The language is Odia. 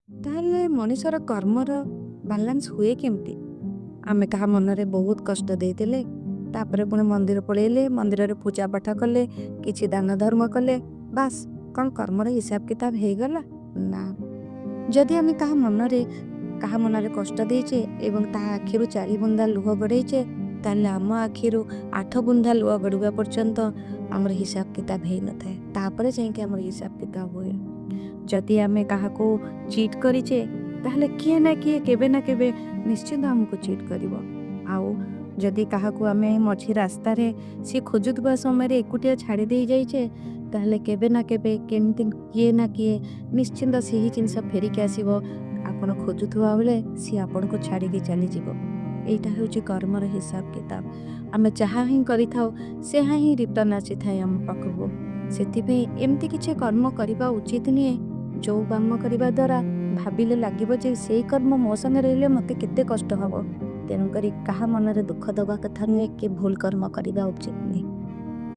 ତାହେଲେ ମଣିଷର କର୍ମର ବାଲାନ୍ସ ହୁଏ କେମିତି? ଆମେ କାହା ମନରେ ବହୁତ କଷ୍ଟ ଦେଇଦେଲେ, ତାପରେ ପୁଣି ମନ୍ଦିର ପଳେଇଲେ, ମନ୍ଦିରରେ ପୂଜା ପାଠ କଲେ, କିଛି ଦାନ ଧର୍ମ କଲେ, ବାସ୍ କ'ଣ କର୍ମର ହିସାବ କିତାବ ହେଇଗଲା? ନା। ଯଦି ଆମେ କାହା ମନରେ କଷ୍ଟ ଦେଇଛେ ଏବଂ ତାହା ଆଖିରୁ 4 ବୁନ୍ଦା ଲୁହ ଗଡ଼େଇଛେ, ତାହେଲେ ଆମ ଆଖିରୁ 8 ବୁନ୍ଦା ଲୁହ ଗଡ଼ିବା ପର୍ଯ୍ୟନ୍ତ ଆମର ହିସାବ କିତାବ ହେଇନଥାଏ। ତାପରେ ଯାଇକି ଆମର ହିସାବ କିତାବ ହୁଏ। ଯଦି ଆମେ କାହାକୁ ଚିଟ୍ କରିଛେ, ତାହେଲେ କିଏ ନା କିଏ କେବେ ନା କେବେ ନିଶ୍ଚିନ୍ତ ଆମକୁ ଚିଟ୍ କରିବ। ଆଉ ଯଦି କାହାକୁ ଆମେ ମଝି ରାସ୍ତାରେ ସିଏ ଖୋଜୁଥିବା ସମୟରେ ଏକୁଟିଆ ଛାଡ଼ି ଦେଇ ଯାଇଛେ, ତାହେଲେ କେବେ ନା କେବେ କେମିତି କିଏ ନା କିଏ ନିଶ୍ଚିନ୍ତ ସେହି ଜିନିଷ ଫେରିକି ଆସିବ। ଆପଣ ଖୋଜୁଥିବା ବେଳେ ସିଏ ଆପଣଙ୍କୁ ଛାଡ଼ିକି ଚାଲିଯିବ। ଏଇଟା ହେଉଛି କର୍ମର ହିସାବ କିତାବ। ଆମେ ଯାହା ହିଁ କରିଥାଉ, ସେହା ହିଁ ରିଟର୍ଣ୍ଣ ଆସିଥାଏ ଆମ ପାଖକୁ। ସେଥିପାଇଁ ଏମିତି କିଛି କର୍ମ କରିବା ଉଚିତ ନୁହେଁ, ଯେଉଁ କର୍ମ କରିବା ଦ୍ୱାରା ଭାବିଲେ ଲାଗିବ ଯେ ସେଇ କର୍ମ ମୋ ସାଙ୍ଗରେ ହେଲେ ମୋତେ କେତେ କଷ୍ଟ ହେବ। ତେଣୁକରି କାହା ମନରେ ଦୁଃଖ ଦେବା କଥା ନୁହେଁ କି ଭୁଲ କର୍ମ କରିବା ଉଚିତ ନୁହେଁ।